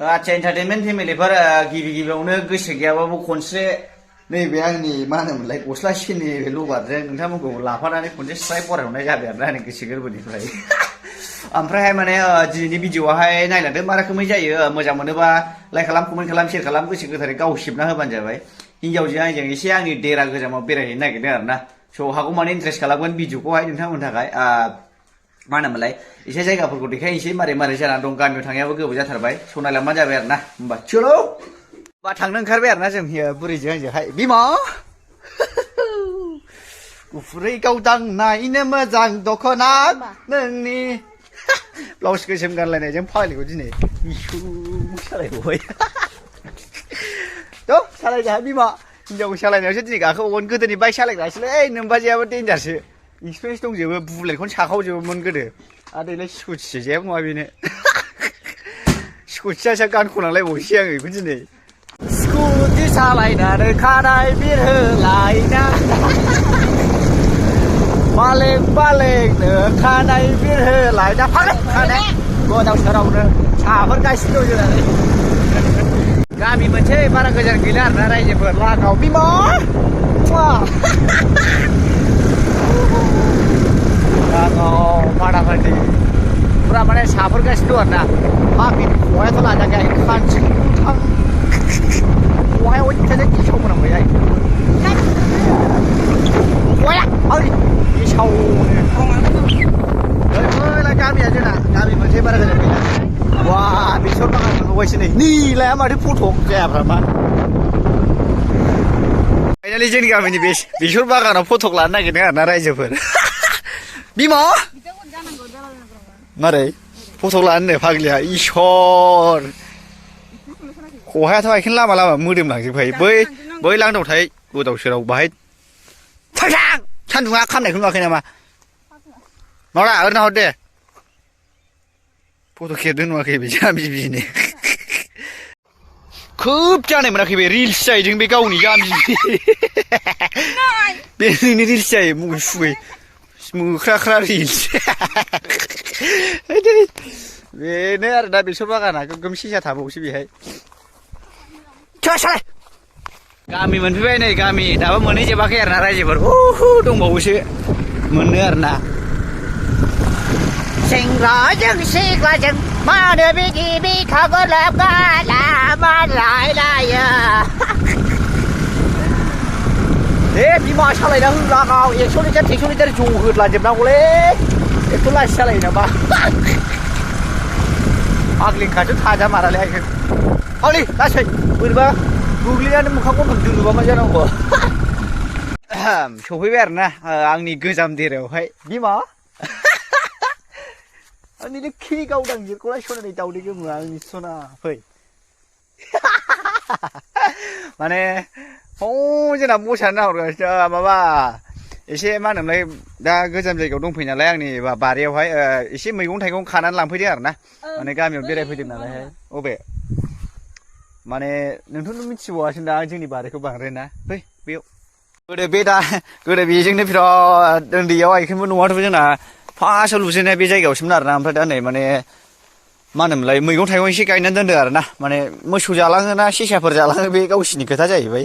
आच्छा एन्टारटेनमेन्ट फेमिलिफोर गिबि गिबियावनो गोसो गैयाबाबो खनसे नैबे आंनि मा होनोमोनलाय गस्ला सिनि लबारजों नोंथांमोनखौ लाफानानै खनसे स्राय फरायहरनाय जाबाय आरोना आंनि गोसो गोरबोनिफ्राय ओमफ्रायहाय माने दिनैनि भिडिअआवहाय नायलांदो मा रोखोमै जायो मोजां मोनोबा लाइक खालाम कमेन्ट खालाम शेयार खालाम गोसो गोथारै गाव सिबना होबानो जाबाय हिन्जावजों आंजों एसे आंनि देरा गोजामाव बेरायहैनो नागिरदों आरोना स' हागौमानि इन्ट्रेस्ट खालामगोन भिडिअखौहाय नोंथांमोननि थाखाय मा होनोमोनलाय एसे जायगाफोरखौ देखायनोसै मारै मारै जानानै दं गामियाव थांनायाबो गोबाव जाथारबाय स' नायलांबानो जाबाय आरोना होमबा चलो बा थांनो ओंखारबाय आरोना जों बुरैजों आंजोंहाय बिमा गुफुरै गावदांनायनो मोजां दख'ना नोंनि ब्लाउस गोसोम गानलायनायजों फाग्लिखौ दिनै इसु सालायबावबाय थ' सालायजाहा बिमा हिनजावखौ सालायनायावसो दिनै गाखोबावगोन गोदोनि बाइक सालायग्रासोलै नोमबाजैयाबो देन्जारसो एक्सपिरियेन्स दंजोबो बुलेटखौनो साखावजोबोमोन गोदो आरो देलाय स्कुटिसो जेबो नङा बेनो स्कुटियासो गान खनलांलायबावसै आङो बेखौ दिनै स्कुटि सालायनानै खानाय बिरहोलायना बालें बालेंनो खानाय बिरहोलायना खानाय गोदाव सोरावनो साहाफोर गासिनो दं जोंनानै गामि मोनसे बारा गोजान गैला आरोना रायजोफोर लागाव बिमा लागाव फाटाफाटि पुरा माने साहाफोर गासिनो दं आरोना फाग्लिनि खहायाथ' लाजाखाय खानस्रि थां खहाया अयथासार गेसाव मोनामबायहाय खहाया फाग्लि गेसावनो गामिया जोंना गामि मोनसे बारा गोजान गैला वा बेसर बागान मोनबावबायसो नै निलाया माथो फटक जायाफ्रा मा फाइनालि जोंनि गामिनि बेसर बागानाव फटक लानो नागिरदों आरोना रायजोफोर बिमा मारै फटक लानो फाग्लिया इसर खहायाथ' आइखेन लामा लामा मोदोमलांजोबखायो बै लांदावथाय गोदाव सोराव बाहाय थांथां सान्दुङा खामनायखौ नुवाखै नामा मावला ओरैनो हर दे फट' खेबदों नुवाखै बे जाम्बि बिनो खोब जानाय मोनाखै बे रिल्स जाहैदों बे गावनि जाम्बि बे नोंनि रिल्स जायो मुगै सुगै मोख्रा रिल्स बेनो आरो दा बेसर बागाना गोगोम सेसा थाबावसो बेहाय गामि मोनफैबाय नै गामि दाबो मोनहैजोबाखै आरोना रायजोफोर दंबावोसो मोननो आरोना सेंग्राजों सिख्लाजों मानो बिदि बिखाखौ लायलायो दे बिमा सालायना होलागाव 100 लिटार 100 लिटार ज' होदलाजोबनांगौलै एथ' लासै सालायो नामा आग्लिंखासो थाजामारालै आइखौ फाग्लि लासै बोरैबा गोग्लैनानै मोखांखौ नुदोंबा मा जानांगौ सफैबाय आरोना आंनि गोजाम देरायावहाय बिमा आंनि लोखि गावदांजोखौलाय सनानि दाउदै गोमो आंनि सना फै माने जोंना मोसानो नाहरगासिनो माबा एसे मा होनोमोनलाय दा गोजाम जायगायाव दंफैयो नालाय आंनि बारियावहाय एसे मैगं थाइगं खानानै लांफैदों आरोना माने गामियाव बेरायफैदों नालायहाय अबे माने नोंथ' मिथिबावासो दा जोंनि बारिखौ बांद्राय ना फै बेयाव गोदो बेजोंनो बिराद उन्दैयाव आइखेनबो न'आथ' जोंना फार्स्टआव लुजेननाय बे जायगायावसोमोन आरोना ओमफ्राय दा नै माने मा होनोमोनलाय मैगं थाइगं एसे गायनानै दोनदों आरोना माने मोसौ जालाङोना सेसाफोर जालाङो बे गावसिनि खोथा जाहैबाय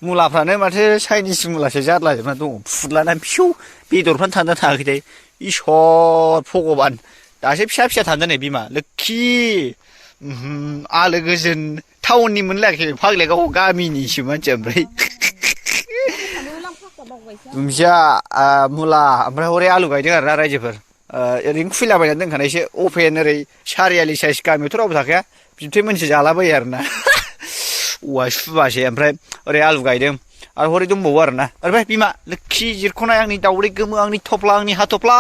मुलाफ्रानो माथो चाइनिस मुलासो जादलाजोबना दङ फुदलानानै फिसौ बेदरफ्रानो थांदों थाङाखैथाय इसर भगबान दासो फिसा फिसा थांदों नै बिमा लोखि आलो गोजोन टाउननि मोनलायाखै फाग्लिया गाव गामिनिसो मानसिया ओमफ्राय दुन्दिया मुला ओमफ्राय हरै आलु गायदों आरोना रायजोफोर ओरैनो खुइलाबायनानै दोनखानायसो अपेन ओरै सारियालि साइस गामियावथ' रावबो थाखाया बिबथै मोनसे जालाबायो आरोना औवा सुबासो ओमफ्राय ओरै आलु गायदों आरो हरै दंबावो आरोना ओमफ्राय बिमा लोखि जिरख'नाय आंनि दाउदै गोमो आंनि थफ्ला आंनि हाथफ्ला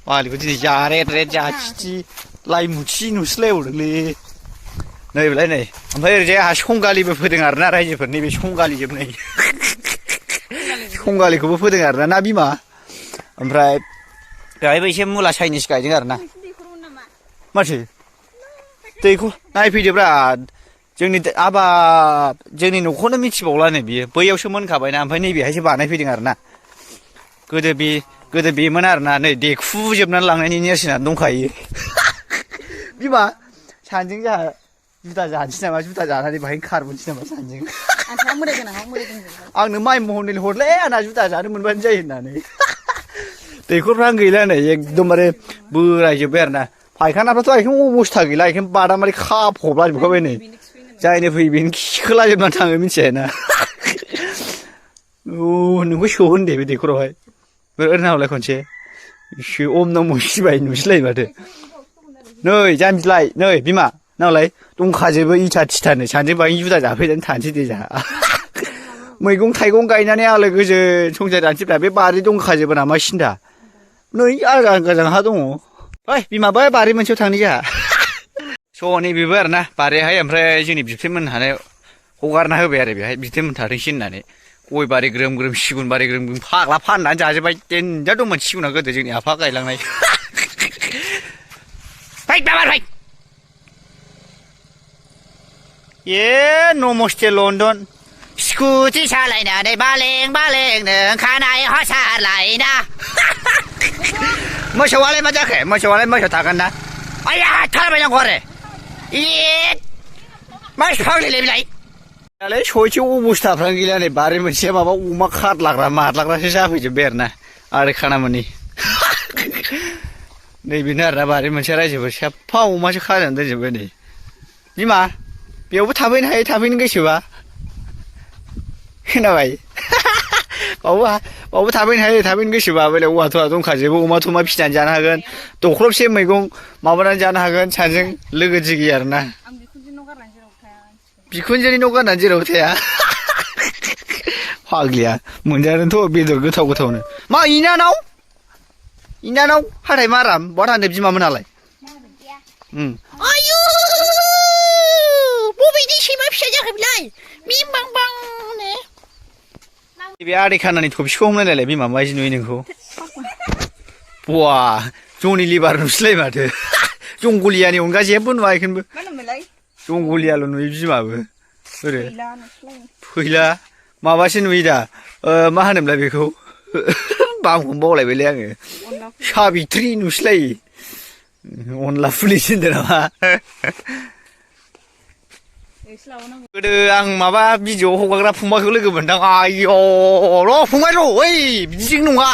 मालिकखौ दिनै जारेद जाथिथि लाइमुथि नुसोलायबावदोंलै नैबेलाय नै ओमफ्राय ओरैजाय आंहा संगालिबो फोदों आरोना रायजोफोर नैबे संगालिजोब नै संगालिखौबो फोदों आरोना ना बिमा ओमफ्राय बेहायबो एसे मुला चाइनिस गायदों आरोना माथो दैखौ नायफैदोब्रा जोंनि आबाद जोंनि न'खौनो मिथिबावला नै बियो बैयावसो मोनखाबायना ओमफ्राय नैबेहायसो बानायफैदों आरोना गोदो बेमोन आरोना नै देखुजोबनानै लांनायनि नेरसोनानै दंखायो बिमा सानजों जोंहा जुदा जानोसै नामा जुदा जानानै बाहाय खारबोनोसै नामा सानजों आंहा मोदाय गोनां मोदाय गोनां आंनो माइ महननै हरलै आंना जुदा जानो मोनबानो जायो होननानै दैखरफ्रानो गैला नै एकदमबारे बोरायजोब्बाय आरो ना फायखानाफ्राथ' आइखें अबस्था गैला आइखें बादामालि खाफबलाजोबखाबाय नै जायनो फैयो बेनो खिखोलाजोबनानै थाङो मिथिबाय ना नोंखौ सोहन दे बे दैखरावहाय ओरैनो हरलाय खनसे इसे अम नम' शिबाय नुसैलायो माथो नै जाम्बिलाय नै बिमा नावलाय दंखाजोबो इथा थिथानो सानैजों बाहाय जुदा जाफैनानै थानोसै दे जाहा मैगं थाइगं गायनानै आलो गोजोन संसार जानोसैब्रा बे बारि दंखाजोबो नामा सिन्था नै आजां गाजां हा दङ ओइ बिमा बै बारि मोनसेयाव थांनि जोंहा स' नैबेबो आरो ना बारियाहाय ओमफ्राय जोंनि बिबथैमोनहानो हगारना होबाय आरो बेहाय बिबथैमोन थाथोंसै होननानै गय बारि ग्रोम ग्रोम सिगुन बारि ग्रोम ग्रोम फाग्ला फाननानै जाजोब्बाय देनजार दंमोन सिगुना गोदो जोंनि आफा गायलांनाय फै बाबार फै ए नमस्ते लण्डन स्कुटि सालायनानै बालें बालें नों खानाय हसारलायना मोसौआलाय मा जाखो मोसौआलाय मोसौ थागोन ना आया थाबायनांगौ आरो ए मा फाग्लिलाय बिलाय दालाय सयथियाव अबस्थाफ्रानो गैला नै बारि मोनसेया माबा अमा खारलाग्रा मारलाग्रासो जाफैजोब्बाय आरो ना आरो खानामोनि नैबेनो आरो ना बारि मोनसे रायजोफोर साफा अमासो खाजानानै दोनजोब्बाय नै बिमा बेयावबो थाफैनो हायो थाफैनो गोसोबा खोनाबाय बावबो थाफैनो हायो थाफैनो गोसोबा बेलाय औवा थौवा दंखाजोबो अमा थमा फिसिनानै जानो हागोन दख्लबसे मैगं माबानानै जानो हागोन सानैजों लोगो दिगि आरो ना बिखुनजोनि न' गारनानै जेरावबो थाया फाग्लिया मोनजादोंथ' बेदर गोथाव गोथावनो मा इनानाव हाथाय माराम बहा थांदों बिमामोनालाय आयु बबेनि सैमा फिसा जाखो बिलाय मिं बां बांनो बे आदै खानानै थफिखौ हमलायलाय बिमा माबायदि नुयो नोंखौ बवा जनि लिभार नुसैलाय माथो जंगलियानि अनगा जेबो नुवा इखौबो जंगलियाल' नुयो बिमाबो ओरै फैला माबासो नुयो दा मा होनोमोनलाय बेखौ बामखौनो बावलायबायलै आङो साबित्रि नुसैलायो अनला फुलिसो होनदों नामा गोदो आं माबा भिडिअ हगारग्रा फंबायखौ लोगो मोनदां आयौ र' फंबाय र' ओइ बिदिजों नङा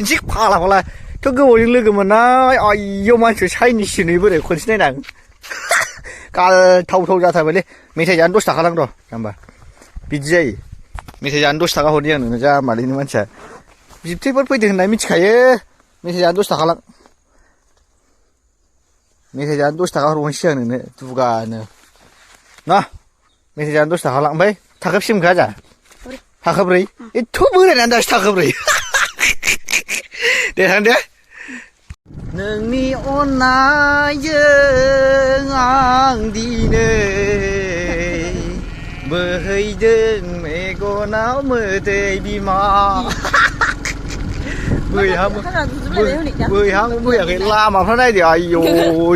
एसे फाला फाला थ' गोबावजों लोगो मोननाय आयौ मानसिया चाइनिससो नुयो बोरै खनसे नायनां गालथाव थाव जाथारबायलै मेथाइ जानो 10 थाखा लां र' जाम्बा बिदि जायो मेथाइ जानो 10 थाखा हरनि आं नोंनो जाम्बालैनो मानसिया बिबथैफोर फैदों होनना मिथिखायो मेथाइ जानो 10 थाखा लां मेथाइ जानो 10 थाखा हरबावनोसै आं नोंनो दुगानो ना मेथाइ जानो 10 थाखा लां ओमफ्राय थाखा बेसे मोनखो आजा थाखा 4 एथ' बोरायनानै दासो थाखा 4 दे थां दे नोंनि अननायजों आं दिनै बोहैदों मेगनाव मोदै बिमा बैहां बैयाखै लामाफ्रा नायदो आयौ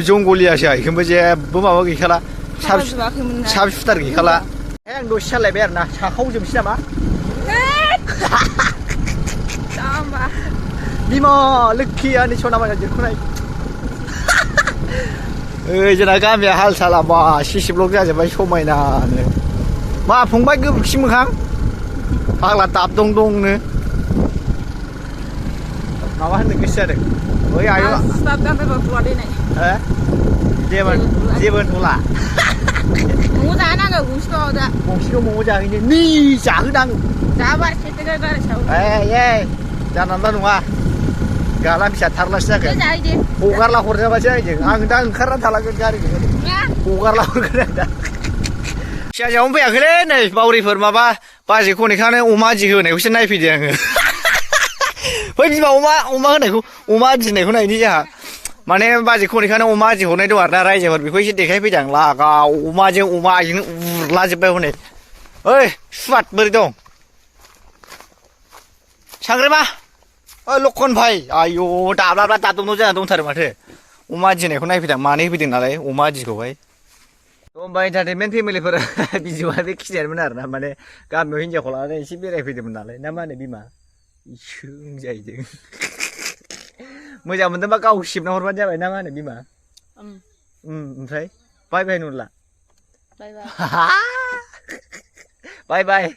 जंगलियासो आइखोनबो जेबो माबा गैखाला साब सुथार गैखाला आं दसे सालायबाय आरो ना साखावजोबसै नामा बिमा लोखि आंनि सनामाया देरख'नाय ओइ जोंना गामिया हाल साला बा सिसि ब्लक जाजोब्बाय समायनानो मा फंबाय गोबोरखि मोखां फाग्ला दाब दं दंनो माबा होननो गोसो जादों ओइ आयौ जेबो होनथ'ला म'म जानांगौ गंसेल' दा गंसेल' म'म जाहैनो नै जाहोनां जाबाय सेटेल गारि साव ए जानांला नङा गाला फिसा थारलासो जागोन हगारला हरजाबासो आंजों आं दा ओंखारना थालांगोन गारिखौ हगारला हरगोन आं दा फिसाजोआवनो फैयाखैलै नै बावरिफोर माबा बाजै खनिखानो अमा आदि होनायखौसो नायफैदो आङो फै बिमा अमा होनायखौ अमा आदि होनायखौ नायनि जोंहा माने बाजै खनिखानो अमा आदि हरनाय दं आरोना रायजोफोर बेखौ एसे देखायफैदों आं लागाव अमाजों अमा आइजों उरलाजोब्बाय हनै ओइ सुवाद बोरै दं सांग्रेमा ओइ लखन भाई आयौ दाब्लाब्ला दादबनाव जाना दंथारो माथो अमा आदि होनायखौ नायफैदों मानै होफैदों नालाय अमा आदिखौहाय होमबा एन्टारटेनमेन्ट फेमिलिफोरा भिडिअआ बेखिनियानोमोन आरो ना माने गामियाव हिन्जावखौ लानानै एसे बेरायफैदोंमोन नालाय ना मा होनो बिमा इसों जाहैदों मोजां मोनदोंबा गाव सिबना हरबानो जाबाय ना मा होनो बिमा ओमफ्राय बाय बाय नुला बाय बाय बाय बाय